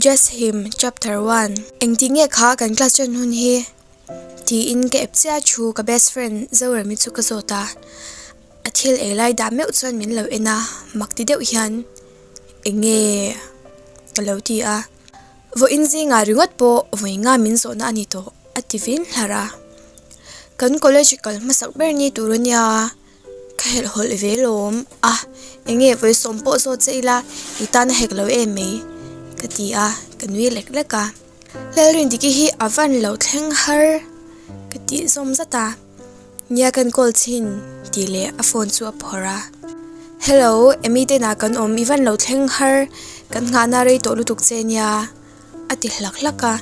Just Him, Chapter One. Engti nge kha kan class ṭan hun hi? Tiin ka ep chiah thu ka best friend Zoremi chu ka zawt a. A thil ei lai dah meuh chuan min lo en a, mak ti deuh hian eng nge ka lo ti a. Vawiin zingah ringawt pawh vawi nga min zawhna a ni tawh a ti vin hlar a. Kan college kal hmasak ber ni tur a nia. Ka helh hawlh ve lawm a, eng nge vawi sawm pawh zawt che ila i tan a hek lo em mai ka ti a, ka nui lek lek a. Lalrindiki hi a van lo thleng har ka tih zawm zat a, nia kan call chhin tih leh a phone chu a phawrh a. Hello, Amy te inah kan awm i van lo thleng har kan nghahna rei tawh lutuk che nia. A ti hlak hlak a.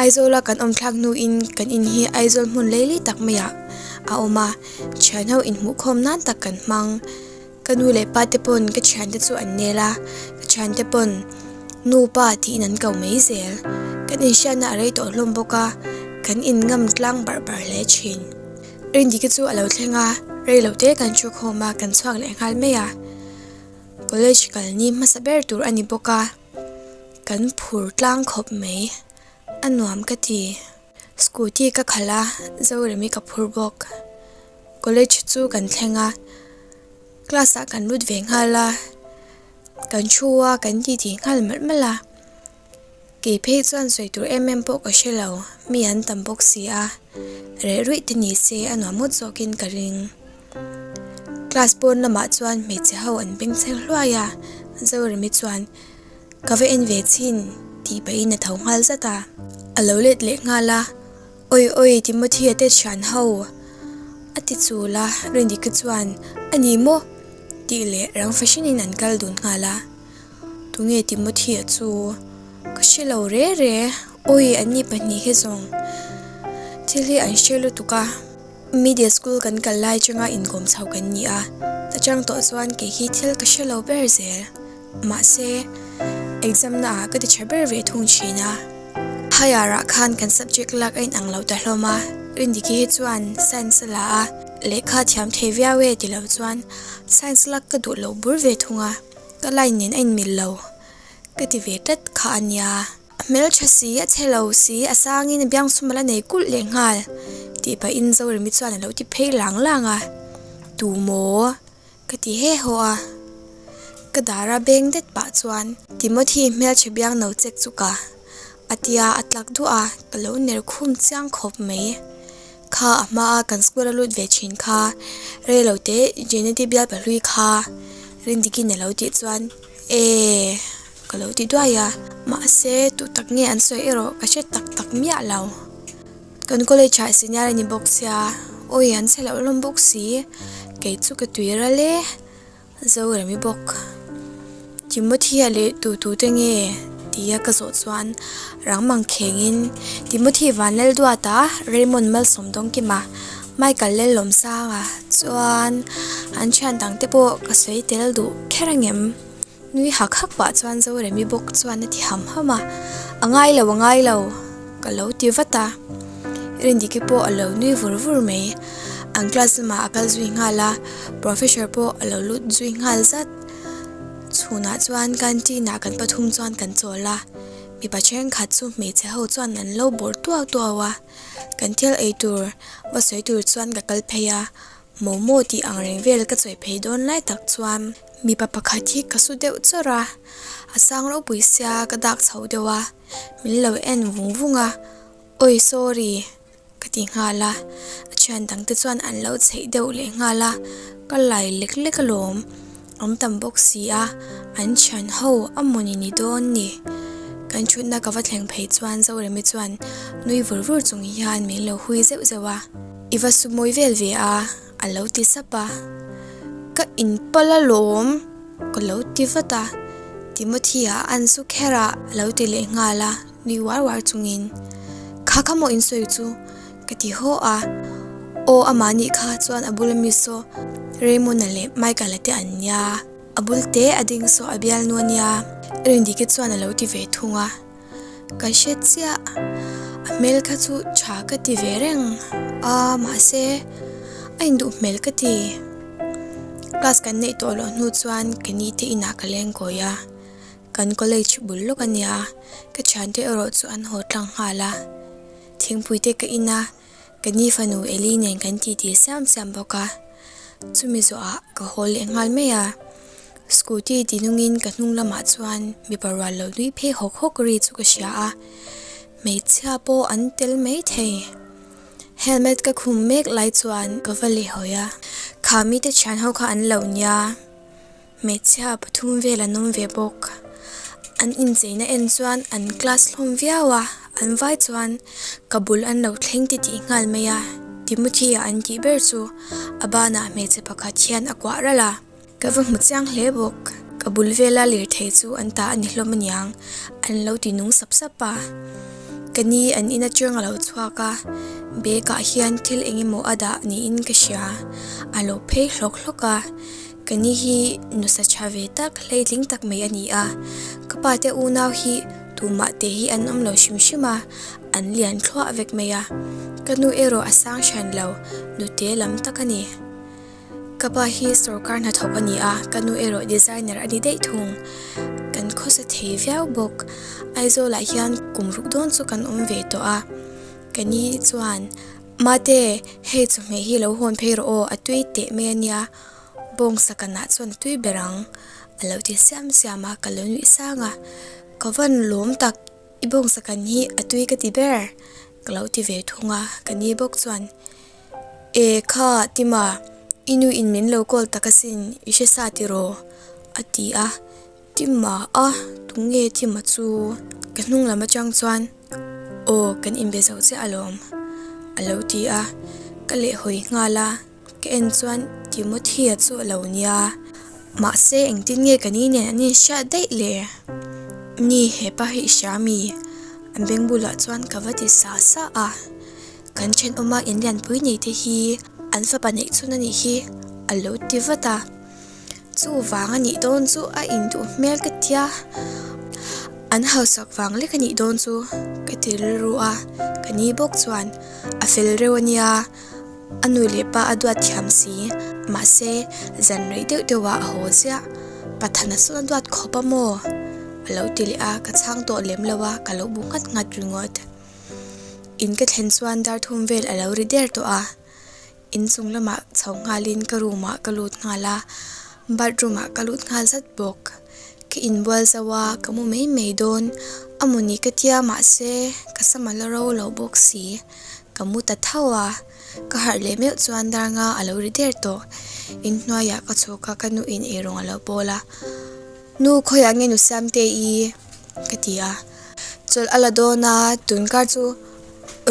Aizawla kan awm thlak hnuin kan in hi Aizawl hmun leili tak maiah a awm a, thianho inhmuhkhawm nan tak kan hmang. Ka nu leh pa te pawn ka thiante chu an nel a, ka thiante pawn nu pa tiin an ko mai zel. Kan inhriatna a rei tawh hlawm bawk a, kan inngam tlang barh barh hle thin. Rindiki chu a lo thleng a, rei lo te kan thu khawm a, kan chhuak leh nghal mai a. College kal ni hmasa ber tur a ni bawk a. Kan phur tlang khawp mai, a nuam ka ti. Scooty ka khalh a, Zoremi ka phur bawk. College chu kan thleng a, class ah kan lut ve nghal a, kan thu a, kan titi nghal malh malh a. Kei phei chuan sawi tur em em pawh ka hre lo, mi an tam bawk si a, reh ruih te ni se a nuam ngawt zawkin ka ring. Class pawn lamah chuan hmeichhe ho an bengchheng hluai a, Zoremi chuan Ka va en ve chhin tih pahin a tho nghal zat a. A lo let leh nghal a, Awi awi Timothy-a te thian ho a ti chul a, Rindika chuan A ni maw? tih leh rang fahranin an kal dun nghal a. Tunge Timothy-a chu? Ka hre lo re re, awi an ni pahnih hi zawng thil hi an hre lutuk a. Media school kan kal lai changa inkawm chho kan ni a, ta chang tawh chuan kei hi thil ka hre lo ber zel. Mahse, exam na ah ka ti tha ber ve thung thin a. Higher ah khan kan subject lak a inang lo ta hlawm a, Rindiki hi chuan science a la a, lehkha thiam thei viau e ti lo chuan science lak ka duh lo bur ve thung a. Ka line nen a inmil lo ka ti ve tlat kha a nia. A hmeltha si, a chhe lo si, a sangin a biangsum a la nei kulh leh nghal tih pahin Zoremi chuan a lo ti phei lang lang a. Tu maw? Ka ti he haw a. Ka dara beng det pah chuan Timothy hmeltha biang no chek chu ka a tia a tlak duah a, ka lo ner khum chiang khawp mai. Kha a hma a kan school a lut ve thin kha, reilo te Jeneti bial pahlui kha Rindikin a lo tih chuan Eee ka lo ti duai a, mahse tu tak nge an sawi erawh ka hre tak tak miah lo. Kan college ah senior a ni bawk sia, awi an chhe loh hlawm bawk si, kei chu ka tui ral e. Zoremi bawk. Timothy-a leh tu tu te nge? tia ka zawh chuan rang mang khengin Timothy Vanlalduata, Raymond Malsawmdawngkima, Michael Lellawmsanga chuan an thian dang te pawh ka sawi tel duh kher angem? Nui hak hak pah chuan Zoremi bawk chuan a ti ham ham a, A ngai lo, a ngai lo, ka lo ti vat a. Rindiki pawh a lo nui vur vur mai. An class lamah a kal zui nghal a, professor pawh a lo lut zui nghal zat. Chhunah chuan canteen ah kan pathum chuan kan chawl a, mipa thenkhat chu hmeichhe ho chuan an lo bawr tuau tuau a. Kan thil ei tur va sawi tur chuan ka kal phei a, Momo tih ang reng vel ka chawi phei dawn lai tak chuan mipa pakhat hi ka su deuh chawrh a, a sang ropui sia ka dak chho deuh a, min lo en vung vung a. Awi sorry ka ti nghal a, a thian dang te chuan an lo chheih deuh leh nghal a, ka lai lek lek alawm, awm tam bawk si a, an thian ho a mawni ni dawn ni. Kan thutna ka va thleng phei chuan Zoremi chuan nui vur vur chung hian min lo hui zeuh zeuh a, I va su mawi vel ve a, a lo ti sap a, ka inpal alawm ka lo ti vat a, Timothy-a an su kher a a lo ti leh nghal a. Nui uar uar chungin, Kha kha maw in sawi chu? ka ti haw a. Aw amah nih kha chuan a bula mi saw Raymond-a leh Michael-a te an nia, a bul te a ding saw a bialnu a nia, Rindiki chuan a lo ti ve thung a. Ka hre chiah, a hmel kha chu tha ka ti ve reng a, mahse a induh hmel ka ti. Class kan neih tawh loh hnu chuan ka ni te inah ka leng kawi a. Kan college bul lawk a nia, ka thiante erawh chu an haw tlang nghal a. Thingpui te ka in a, ka ni fanu Eli nen kan titi siam siam bawk a. Chumi zawhah ka haw leh nghal mai a. Scooty ti nungin ka hnung lamah chuan mipa rual lo nui phei hawk hawk ri chu ka hria a. Hmeichhia pawh an tel mai thei. Helmet ka khum mek lai chuan ka va lehhawi a, kha mite thian ho kha an lo nia. Hmeichhia pathum vel an awm ve bawk. An incheina en chuan an class hlawm viau a, an vai chuan ka bul an lo thleng ti tih nghal mai a, Timothy-a an tih ber chu a banah hmeichhe pakhat hian a kuah ralh a. Ka va hmu chiang hle bawk. Ka bul vela lirthei chu an ta a ni hlawm aniang, an lo ti nung sap sap a. Ka ni an in atang a lo chhuak a, bag ah hian thil eng emaw a dah niin ka hria, a lo phei hlawk hlawk a. Ka ni hi nusa tha ve tak, hleitling tak mai a ni a. Ka pa te unau hi tumah te hi an awm lo hrim hrim a, an lian thluah vek mai a. Ka nu erawh a sang hran lo, nute lam tak a ni. Ka pa hi sorkar hnathawk a ni a, ka nu erawh designer a ni daih thung. Kan khawsa thei viau bawk. Aizawlah hian kum ruk dawn chu kan awm ve tawh a. Ka ni chuan Mate, hei chawhmeh hi lo hawn phei rawh aw, a tui teh mai a nia. Bawngsa kanah chuan a tui ber ang, a lo ti siam siam a, ka lo nuih sang a. Ka van lawm tak, i bawngsa kan hi a tui ka ti ber, ka lo ti ve thung a, ka ni bawk chuan, E kha, Tima, i nu in min lo call tak asin, i hre sa tiraw? a ti a. Tima a, tunge Tima chu? Ka hnung lam atang chuan, Aw, kan inbe zo chiah alawm, a lo ti a. Ka lehhawi nghal a, ka en chuan Timothy-a chu a lo nia. Mahse, engtin nge ka ni nen an inhriat daih le? Ni, hepa hi i hria mi? An beng bulah chuan ka va ti sa sa a. Kan thenawma inlianpui nei te hi an fapa neih chhun a nih hi, a lo ti vat a. Chuvang a nih dawn chu a induh hmel ka tia, an hausak vang lek a nih dawn chu ka ti rilru a, ka ni bawk chuan a fel reuh a nia, a nu leh pa a duat thiam si, mahse zan rei deuh deuh ah a haw ziah, Pathana sawn a duat khawp a maw? A lo ti leh a, ka chhang tawh lem lo a, ka lo bu nghat nghat ringawt. In ka thlen chuan dar thum vel a lo ri der tawh a. Inchung lamah chho nghalin ka room ah ka lut nghal a, bathroom ah ka lut nghal zat bawk. Ka inbual zauh a, ka mu mai mai dawn a mawni ka tia mahse ka sam a la ro lo bawk si. Ka mu ta tho a, ka harh leh meuh chuan dar nga a lo ri der tawh. Inhnuaiah ka chhuk a, ka nu in eirawng a lo bawl a. Nu khawiah nge nu Siamte i? ka ti a. Chawlh a la dawn a, tunkar chu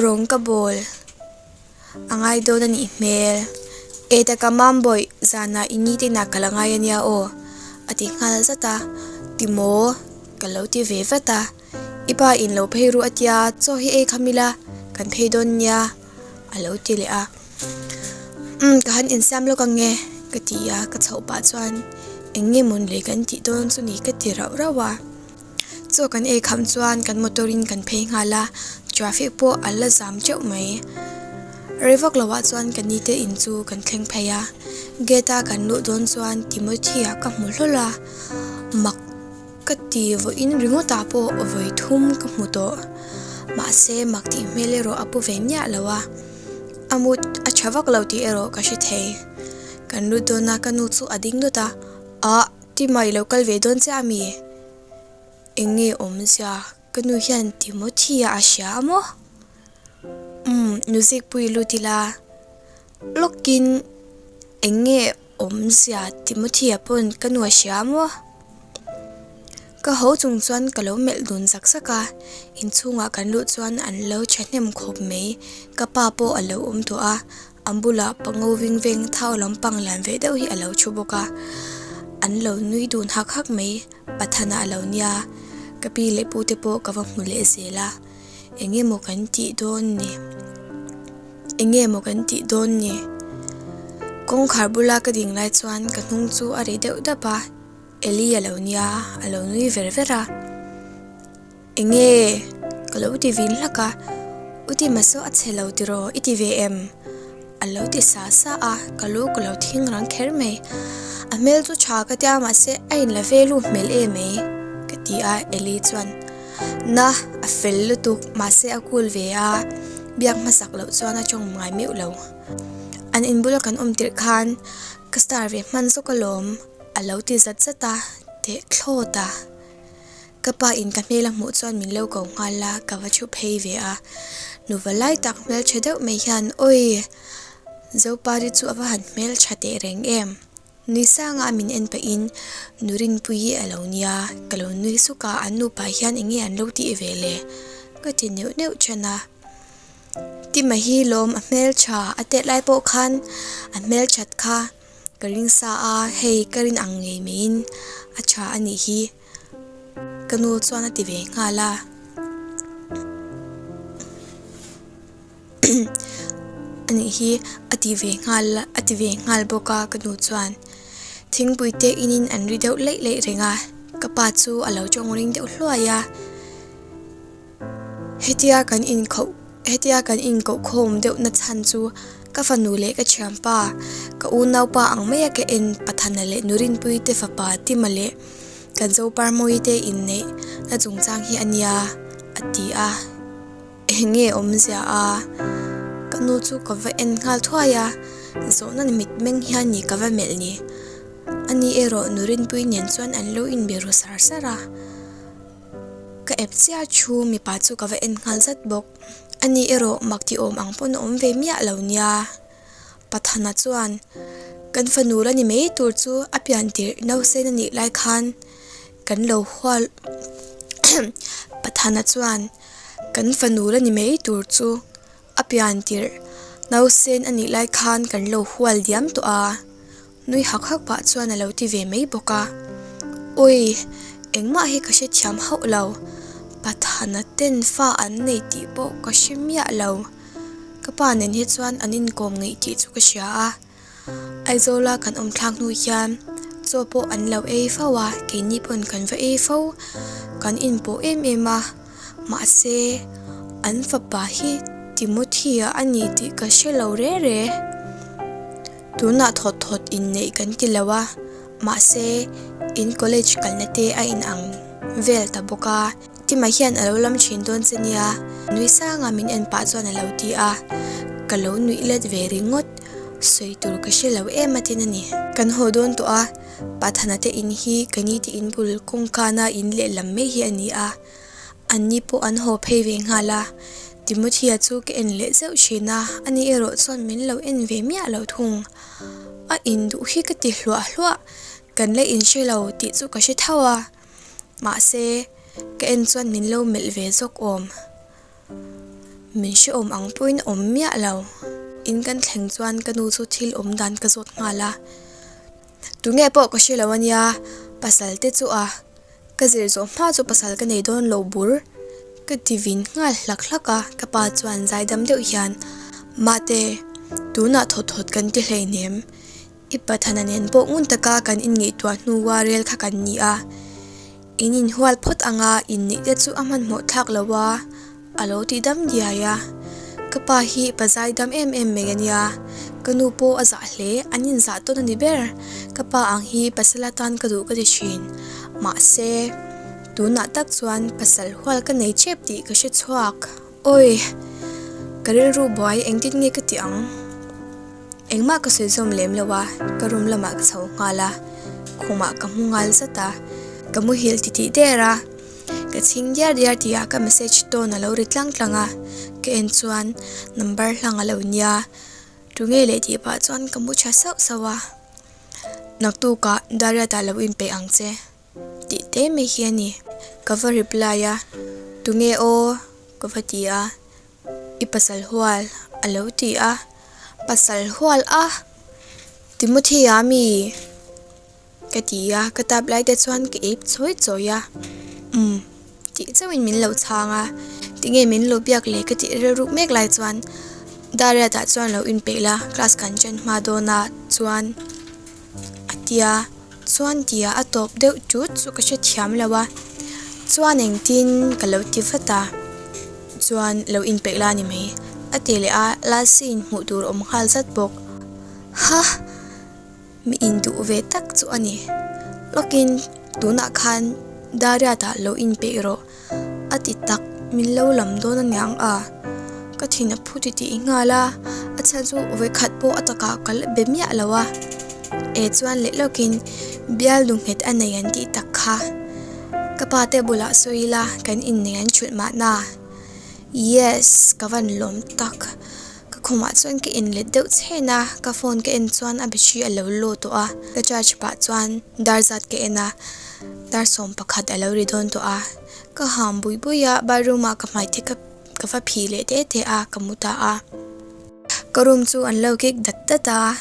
rawng ka bawl. A ngai dawn a nih hmel. E taka Mambawih, zanah i ni te nak ka la ngai a nia aw, a ti nghal zat a. Ti maw? Ka lo ti ve vat a. I pa in lo phei ru a tia, chaw hi ei kham ila, kan phei dawn nia, a lo ti leh a. Umm, ka han insiam lawk ang e, ka ti a, ka chhoh pah chuan eng nge mawn lei kan tih dawn chu ni ka ti rauh rauh a. Chaw kan ei kham chuan kan motor in kan phei nghal a, traffic pawh a la zam teuh mai. Rei vak lo ah chuan ka ni te in chu kan thleng phei a, gate a kan luh dawn chuan Timothy ah ka hmu hlawl a, mak ka ti vawiin ringawt ah pawh vawi thum ka hmu tawh. Mahse mak tih hmel erawh a pu ve miah lo a, a mut a tha vak lo tih erawh ka hre thei. Kan lut dawn a ka nu chu a ding dawt a, ah. Tima i lo kal ve dawn chiah ami? Eng nge awmzia? Ka nu hian Timothy-a a hria a maw? Umm, nu Zikpui lut ila. Lawkin eng nge awmzia Timothy-a pawn ka nu a hria a maw? Ka ho chung chuan ka lo melh dun zak zak a, inchhungah kan luh chuan an lo thahnem khawp mai. Ka pa pawh a lo awm tawh a, An bulah pango ving veng thau lampang lian ve deuh hi a lo thu bawk a, an lo nui dun hak hak mai, Pathana a lo nia, ka pi leh pu te pawh ka va hmu leh zel a, eng nge maw kan tih dawn ni, eng nge maw kan tih dawn ni? Kawngkhar bula ka ding lai chuan ka hnung chu a ri deuh dap a, Eli a lo nia, a lo nui ver ver a. Enge? Ka lo ti vin hlak a, U Tima saw a chhe lo tiraw i ti ve em? A lo ti sa sa a, ka lu ka lo thing rang kher mai. A hmel chu tha ka tia mahse a inla ve lu hmel em mai ka ti. ti a, Eli chuan, Na, a fel lutuk, mahse a cool ve a, biak hmasak loh chuan a tawng ngai meuh lo. An inbula kan awm tirh khan ka star ve hman zawk alawm, a lo ti zat zat a, teh thlawt a. Ka pa in ka hmel a hmuh chuan min lo ko nghal a, ka va thu phei ve a. Nuva lai tak hmeltha deuh mai hian, Awii! Zopari chu a va han hmeltha teh reng em? Nui sanga min en pahin Nu Rinpuii a lo nia, ka lo nui suk a, an nupa hian eng nge an lo tih ve le? Ka ti neuh neuh then a. Tima hi lawm a hmeltha, a tet lai pawh khan a hmelthat kha ka ring sa a, hei ka rin ang ngei maiin a tha a nih hi. Ka nu chuan a ti ve nghal a. A nih hi a ti ve nghal a ti ve nghal bawk a ka nu chuan thingpui te in in an ri deuh laih laih reng a ka pa chu a lo tawng ring deuh hluai a hetia kan inkhauh hetia kan inkoh khawm deuh na chhan chu ka fanu leh ka thianpa ka unaupa ang mai a ka en Pathana leh Nurinpui te fapa Tima leh kan Zoparmawi te inneih na chungchang hi a nia a ti a. Eng nge awmzia a? Ka nu chu ka va en nghal thuai a, zawhna mit meng hian ni ka va melh ni. Ani erawh nu Rinpui nen chuan an lo inbe ru sar sar a. Ka ep chiah thu mipa chu ka va en nghal zat bawk. Ani erawh mak ti awm ang pawn a awm ve miah lo nia. Pathana chuan, Kan fanu la ni mai tur chu a pian tirh nausen a nih lai khan kan lo hual Pathana chuan, Kan fanu la ni mai tur chu a pian tirh nausen a nih lai khan kan lo hual diam tawh a, nui hak hak pah chuan a lo ti ve mai bawk a. Awi, engmah hi ka hrethiam hauh lo, Pathana ten fa an nei tih pawh ka hre miah lo. Ka pa nen hi chuan an inkawm ngeih tih chu ka hria a. Aizawla kan awm thlak hnu hian chaw pawh an lo ei fo a, keini pawn kan va ei fo, kan inpawh em em a, mahse an fapa hi Timothy-a a ni tih ka hre lo re re. Tunah thawt thawt inneih kan ti lo a, mahse in college kalna te a inang vel ta bawk a. Tima hian a lo lam thin dawn che nia, nui sanga min en pah chuan a lo ti a, ka lo nuih let ve ringawt, sawi tur ka hre lo em a tin a ni. Kan haw dawn tawh a, Pathana te in hi ka ni te in bul kawngkana in lehlam mai hi a ni a, an ni pawh an haw phei ve nghal a, Timothya chu ka en leh zeuh thin a, ani erawh chuan min lo en ve miah lo thung. A induh hi ka ti hluah hluah, kan la inhre lo tih chu ka hre tho a. Mahse, ka en chuan min lo melh ve zawk awm. Min hrehawm ang pawhin awm miah lo. In kan thleng chuan ka nu chu thil awm dan ka zawt nghal a. Tunge pawh ka hre lo a nia, pasal te chu a. Ka zir zawh hma chu pasal ka nei dawn lo bur. Ka ti vin nghal hlak hlak a, ka pa chuan zaidam deuh hian, Mate, tunah thawt thawt kan ti hleinem. I Pathana nen pawh ngun taka kan inngaihtuah hnua rel kha kan ni a, in inhual phawt anga inneih te chu a hmanhmawh thlak lo a, a lo ti dam diai a. Ka pa hi pa zai dam em em mai a nia, ka nu pawh a zah hle, an inzah tawn a ni ber. Ka pa ang hi pasal atan ka duh ka ti thin, mahse tunah tak chuan pasal hual ka nei tep tih ka hre chhuak. Awi! Ka rilru buai engtin nge ka tih ang? Engmah ka sawi zawm lem lo a, ka room lamah ka chho nghal a, khumah ka hmu nghal zat a, ka muhil titih der a, ka chhing diar diar tihah ka message tawn a lo ri tlang tlang a, ka en chuan number hlang a lo nia, tunge leh tih pah chuan ka mu tha sauh sauh a, naktukah Dariat-ah lo inpeih ang che tih te mai hi a ni, ka va reply a, tunge aw ka va ti a. I pasal hual a lo ti a, pasal hual a? Timothy a mi? Ka ti a, ka tap lai te chuan ka ip chawi chawi a, umm tih chauhin min lo chhang a, tinge min lo biak leh ka tih rilruk mek lai chuan Dariat ah chuan lo inpeih la, class kan chen hma dawn a chuan. A tia, chuan tia a tawp deuh tut chu ka hrethiam lo a, chuan engtin ka lo ti vat a, chuan lo inpeih la ni mai a ti leh a, lasi in hmuh tur awm nghal zat bawk. Ha! Mi induh ve tak chu a ni. Lawkin tunah khan. Dariatah lo inpeih rawh a ti tak, min lo lam dawn aniang a, ka thin a phu titih nghal a, a chhan chu vawikhat pawh a takah ka la be miah lo a, e chuan leh lawkin bial nu nghet a nei an tih tak kha ka pa te bulah sawi ila kan innei an thulh mahna, yes ka van lawm tak, ka khumah chuan ka inlet deuh chhen a, ka phone ka en chuan a battery a lo low tawh a, ka charge pah chuan. Dar zat ka en a, dar 11 a lo ri dawn tawh a, ka ham bui bui a, bathroom ah ka hmai te ka ka va phih leh te te a, ka mu ta a. Ka room chu an lo kik dat dat a,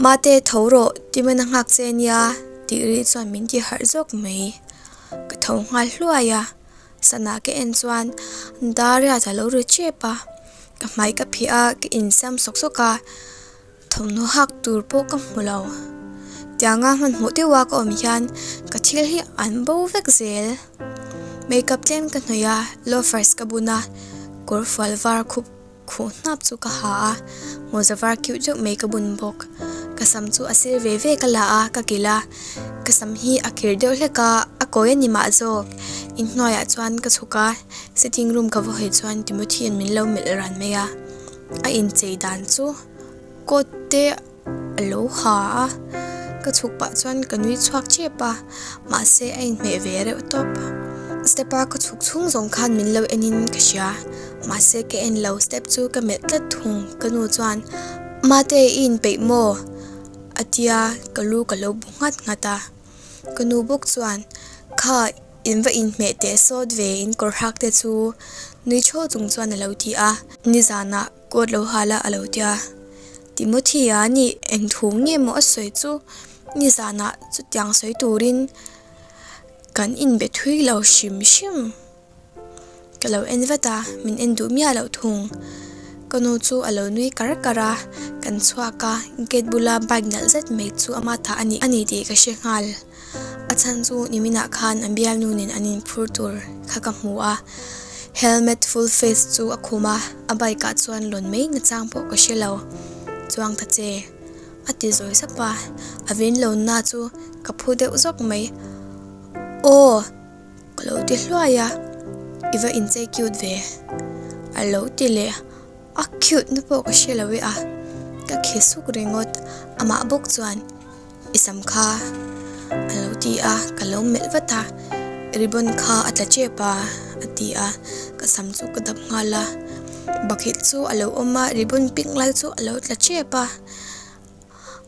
Mate tho rawh Timana nghak che nia tih ri chuan min ti harh zawk mai. Ka tho nghal hluai a, sana ka en chuan dar riat a lo ri tep a, ka hmai ka phih a, ka insiam sawk sawk a. Thawmhnaw hak tur pawh ka hmu lo. Tianga hmanhmawh deuha ka awm hian ka thil hi an bo vek zel. Makeup tlem ka hnawih a, loafers ka bun a, kawr fual var khup khuh hnap chu ka ha a, mawza var cute deuh mai ka bun bawk. Ka sam chu a sir ve ve ka la a, ka kilh a, ka sam hi a kir deuh hlek a, a kawi a ni mah zawk. Inhnuaiah chuan ka chhuk a, sitting room ka va hawi chuan Timothy-a'n min lo melh ran mai a. A inchei dan chu coat te a lo ha a, ka chhuk pah chuan ka nui chhuak tep a, mahse a inhmeh ve reuh tawp. Step a ka chhuk chhung zawng khan min lo en in ka hria, mahse ka en lo step chu ka melh tlat thung, ka nu chuan Mate i inpeih maw? a tia ka lu ka lo bu nghat nghat a, ka nu bawk chuan Kha In va inhmeh teh sawt ve in kawr hak te chu nui thaw chung chuan a lo ti a. Nizanah coat lo hal a a lo ti a. Timothy-a nih eng thu nge maw a sawi chu nizanah chutiang sawi turin kan inbe thui lo hrim hrim. Ka lo en vat a, min en duh miah loh thung. Ka nu chu a lo nui kar kar a, kan chhuak a, gate bula bike nalh zet mai chu ama ta a ni a ni tih ka hre nghal. A chhan chu niminah khan a bialnu nen an inphur tur kha ka hmu a, helmet full face chu a khum a, a bike ah chuan lawn mai nachang pawh ka hre lo. Chuang ta che. A ti zawi sap a, a vin lo na chu ka phu deuh zawk mai. Aw! Ka lo ti hluai a, i va inchei cute ve. A lo ti leh a, cute na pawh ka hre lo e a, ka khi suk ringawt. Amah bawk chuan. I sam kha a lo ti a, ka lo melh vat a, ribbon kha a tla tep a a ti a, ka sam chu ka dap nghal a, bakilh chu a lo awm a, ribbon pink lai chu a lo tla tep a,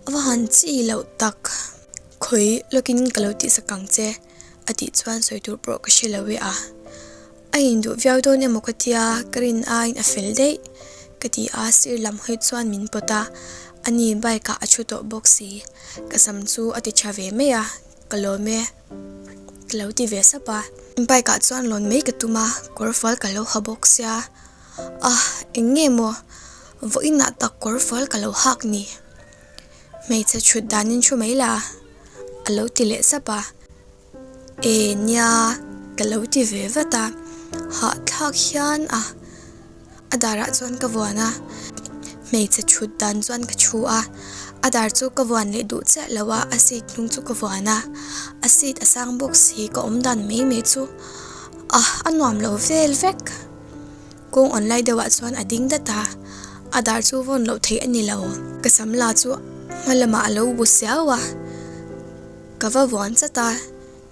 a va han chi loh tak, khawi lawkin ka lo tihsak ang che a tih chuan sawi tur pawh ka hre lo e a. A induh viau dawn emaw ka tia, ka rin aiin a fel daih ka ti a, sir lam hawi chuan min pawt a, ani bike ah a thu tawh bawk si, ka sam chu a ti tha ve mai a, ka lawm e ka lo ti ve sap a, bike ah chuan lawn mai ka tum a, kawr fual ka lo ha bawk sia, ah eng nge maw vawiinah tak kawr fual ka lo hak ni, hmeichhe thut danin thu mai la a lo ti leh sap a. E nia, ka lo ti ve vat a, hahthlak hian a a darah chuan ka vuan a, hmeichhe thut dan chuan ka thu a, a dar chu ka vuan leh duh chiah lo a, a seat hnung chu ka vuan a, a seat a sang bawk si ka awm dan mai mai chu ah a nuam lo vel vek, kawng awn lai deuhah chuan a ding dat a, a dar chu vawn loh theih a ni lo, ka sam la chu hma lamah a lo bu siau a. Ka va vuan chat a,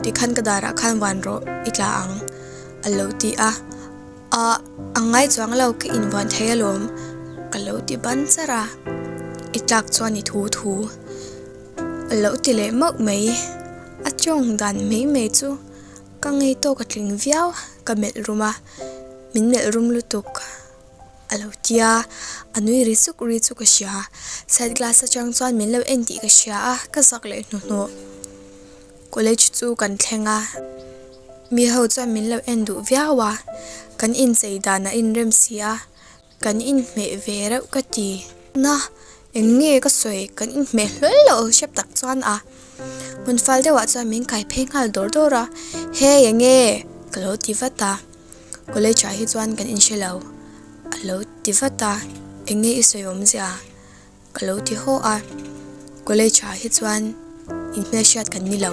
tikhan ka darah khan vuan rawh i tla ang a lo ti a, ah a ngai chuang lo ka invuan thei alawm ka lo ti ban char a, i tlak chuan i thu thu a lo ti leh mauh mai, a tawng dan mai mai chu ka ngei tawk a tling viau ka melh rum a, min melh rum lutuk. A lo ti a, a nui ri suk ri chu ka hria. Side glass atang chuan min lo en tih ka hria a, ka zak leh hnuhnawh. College chu kan thleng a, mi ho chuan min lo en duh viau a, kan inchei dan a inrem si a, kan inhmeh ve reuh ka ti. Na, eng nge ka sawi, kan inhmeh hlawl loh hrep tak chuan a. Hmun fal deuhah chuan min kai phei nghal dawr dawr a, Hey eng nge? ka lo ti vat a. College ah hi chuan kan inhre lo a lo ti vat a, eng nge i sawi awmzia? Ka lo ti haw a, College ah hi chuan inhmelhriat kan ni lo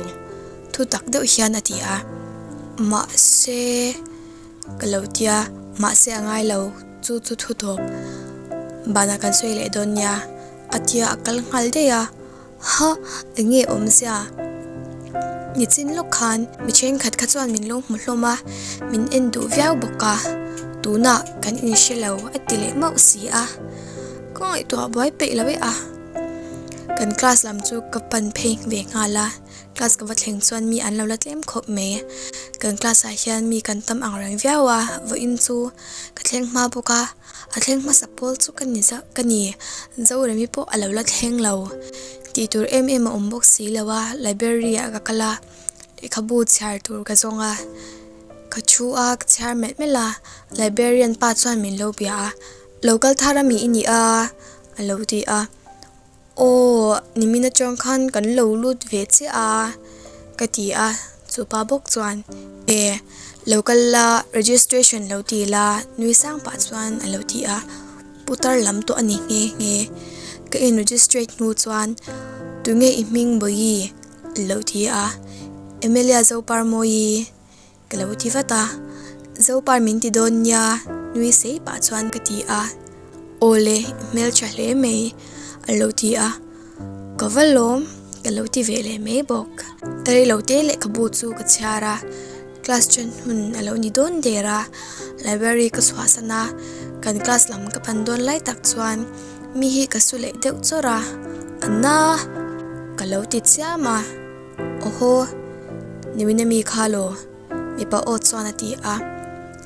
thu tak deuh hian a ti a. Mahse, ka lo tia, mahse a ngai lo, chu chu thu tawp. Banah kan sawi leh dawn nia, a tia a kal nghal daih a. Ha, eng nge awmzia? Nichin lawk khan mi thenkhat kha chuan min lo hmu hlawm a, min en duh viau bawk a, tunah kan inhre lo a ti leh mauh si a, ka ngaihtuah buai peih lo e a. Kan class lam chu ka pan phei ve nghal a, class ka va thleng chuan mi an lo la tlem khawp mai. Kan class ah hian mi kan tam ang reng viau a, vawiin chu ka thleng hma bawk a. A thleng hmasa pawl chu ka ni zauh ka ni. Zoremi pawh a lo la thleng lo. Tih tur em em a awm bawk si lo a, library ah ka kal a, lehkhabu chhiar tur ka zawng a. Ka thu a, ka chhiar melh melh a, librarian pa chuan min lo bia a, Lo kal thar ami i ni a? a lo ti a. Aw, nimin atang khan kan lo lut ve chiah a, ka ti a, chupa bawk chuan, E, lo kal la, registration lo ti la, nui sang pah chuan a lo ti a, putar lam tawh a ni nghe nghe. Ka in registrate hnu chuan, Tunge i hming Bawihi? a lo ti a, Emilia Zoparmawii. Ka lo ti vat a, Zopar min ti dawn nia nui sei pah chuan ka ti a, Awle i hmeltha hle mai a lo ti a, Ka va lawm ka lo ti ve leh mai bawk. Reilote lehkhabu chu ka chhiar a, class ṭhen hun a lo ni dawn der a, library ka chhuahsan a, kan class lam ka pan dawn lai tak chuan mi hi ka su leh deuh chawrh a, A na ka lo ti chiam a. Awhaw, nimin ami kha law? Mipa aw chuan a ti a,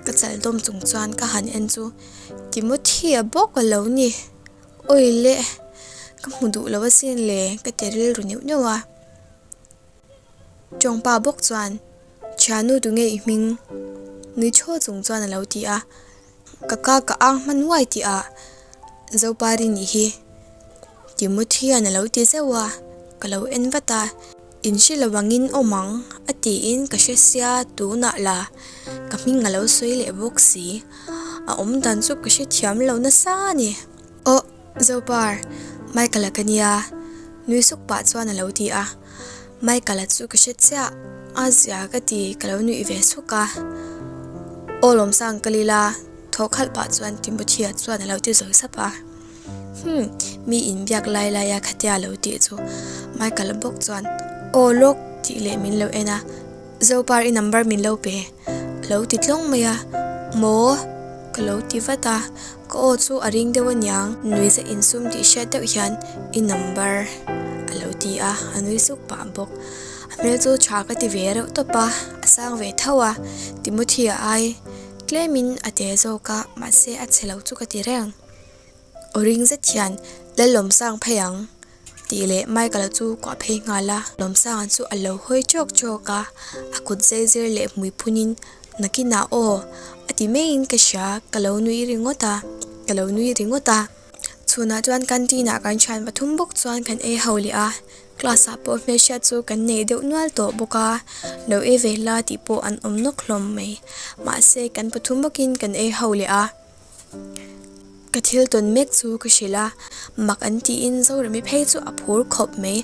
ka chal dawm chung chuan ka han en chu Timothy-a bawk a lo ni. Awi le, ka hmu duh lo asin le ka ti rilru neuh neuh a. Tawngpa bawk chuan, Thiannu tunge i hming? Nui thaw chung chuan a lo ti a. Ka ka ka ang hman uai tih ah Zopari nih hi Timothy hian a lo ti zeuh a, ka lo en vat a, in hre lo angin awm ang a tiin ka hre sia tunah la ka hming a lo sawi leh bawk si, a awm dan chu ka hrethiam lo nasa a ni. Aw Zopar, Michael-a ka nia nui suk pah chuan a lo ti a. Michael-a chu ka hre chiah, a zia ka ti ka lo nuih ve suk a. Aw Lawmsang ka lila thaw khalh pah chuan Timothy-a chuan a lo ti zawi sap a. Hmm, mi inbiak lai lai a khatia a lo tih chu Michael-a bawk chuan aw lawk tih leh min lo en a. Zopar i number min lo pe a lo ti tlawng mai a. Maw? Ka lo ti vat a. Ka aw chu a ring deuh aniang, nui zet insum tih hriat deuh hian i number a lo ti a, a nui suk pah bawk. A hmel chu tha ka ti ve reuh tawp a, a sang ve tho a, Timothy-a ai tlemin a te zawk a, mahse a chhe lo chu ka ti reng. Aw ring zet hian Lalawmsang phei ang tih leh Michael-a chu kuah phei nghal a. Lawmsanga chu a lo hawi chawk chawk a, a kut zai zir leh hmui phunin nakinah aw a ti maiin ka hria, ka lo nui ringawt a, ka lo nui ringawt a. Chhunah chuan canteen ah kan thian pathum bawk chuan kan ei ho leh a, class ah pawh hmelhriat chu kan nei deuh nual tawh bawk a, lo ei ve la tih pawh an awm nawk hlawm mai. Mahse kan pathum bawkin kan ei ho leh a. Ka thil tawn mek chu ka hrilh a, mak an tiin Zoremi phei chu a phur khawp mai,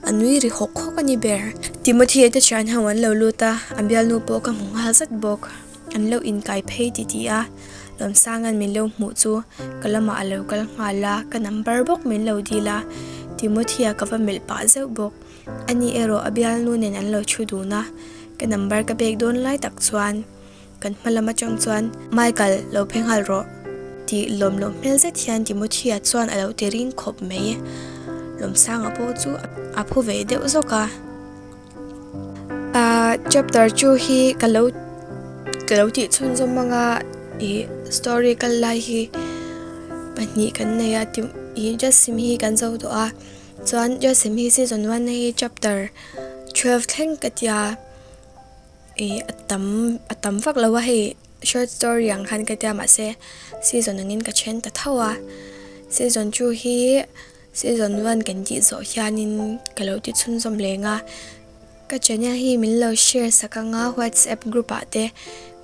a nui ri hawk hawk a ni ber. Timothy-a te thian ho an lo lut a, a bialnu pawh ka hmu nghal zat bawk. An lo inkai phei ti ti a, Lawmsanga'n min lo hmuh chu ka lamah a lo kal nghal a, ka number bawk min lo dil a, Timothy-a ka va melh pah zeuh bawk. Ani erawh a bialnu nen an lo thu dun a, ka number ka pek dawn lai tak chuan. Kan hma lam atang chuan, Michael, lo phei nghal rawh, tih lawmlawm hmel zet hian Timothy-a chuan a lo ti ring khawp mai. Lawmsanga pawh chu a phu ve deuh zawk a. Ahh chapter chu hi ka lo ka lo tih chhunzawm anga ih story kal lai hi pahnih kan nei a ti ih just sim hi kan zo tawh a chuan just sim hi season one hi chapter twelve thleng ka tia. Ih a tam a tam vak lo a hei short story ang khan ka tia mahse season angin ka then ta tho a season two hi season one kan tih zawh hianin ka lo ti chhunzawm leng a ka channel hi min lo share sak anga whatsapp group ah te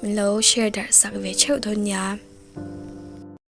min lo share darh sak ve theuh dawn nia.